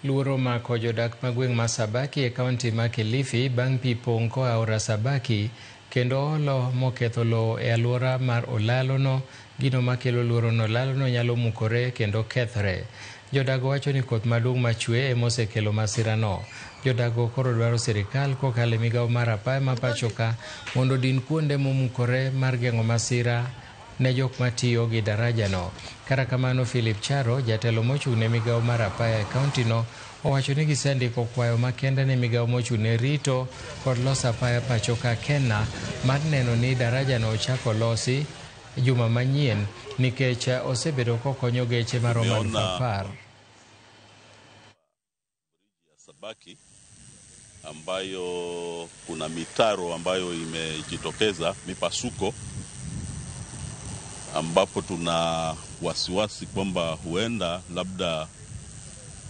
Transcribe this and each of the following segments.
Luoro mako jodak ma gweng' ma Sabaki e kaunti ma Kilifi bang' pi pong' koa aora Sabaki kendo olo moketho lowo e alwora mar olalono. Gino makelo luorono, olalono nyalo mukore kendo kethre. Jodago wacho ni koth maduong' machwe ema osekelo masirano. Jodago koro dwaro sirikal kokalo e migawo mar apaya ma pachoka mondo odin kuonde momukore mar geng'o masira ne jok matiyo gi darajano. Kata kamano, Philip Charo, jatelo mochung' ne migawo mar apaya e kauntino, owacho ni gisendiko kwayo makende ne migawo mochung' ne rito kod loso apaya pachoka Kena mar neno ni darajano ochako losi juma manyien nikech osebedo kokonyo geche maromo 10,000. Sabaki ambayo kuna mitaro ambayo imejitokeza mipasuko, ambapo tuna wasiwasi kwamba huenda labda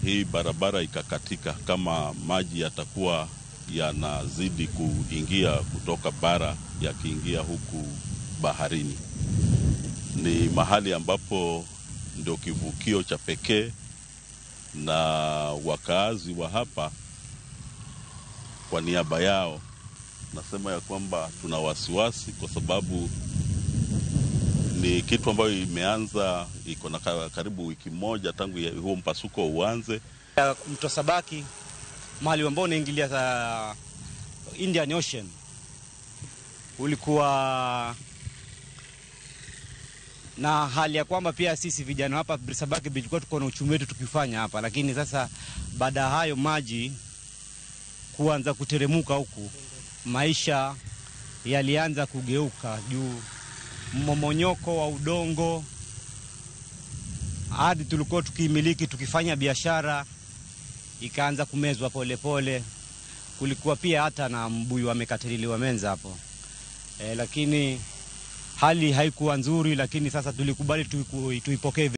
hii barabara ikakatika kama maji yatakuwa yanazidi kuingia kutoka bara yakiingia huku baharini. Ni mahali ambapo ndio kivukio cha pekee, na wakaazi wa hapa kwa niaba yao nasema ya kwamba tuna wasiwasi kwa sababu ni kitu ambayo imeanza, iko na karibu wiki moja tangu huo mpasuko uanze. Mto Sabaki mahali ambao unaingilia Indian Ocean ulikuwa na hali ya kwamba pia sisi vijana hapa Sabaki tulikuwa tuko na uchumi wetu tukifanya hapa, lakini sasa baada ya hayo maji kuanza kuteremuka huku, maisha yalianza kugeuka juu mmomonyoko wa udongo. Hadi tulikuwa tukimiliki tukifanya biashara ikaanza kumezwa polepole. Kulikuwa pia hata na mbuyu amekatililiwa menza hapo. Lakini hali haikuwa nzuri, lakini sasa tulikubali tuipokee.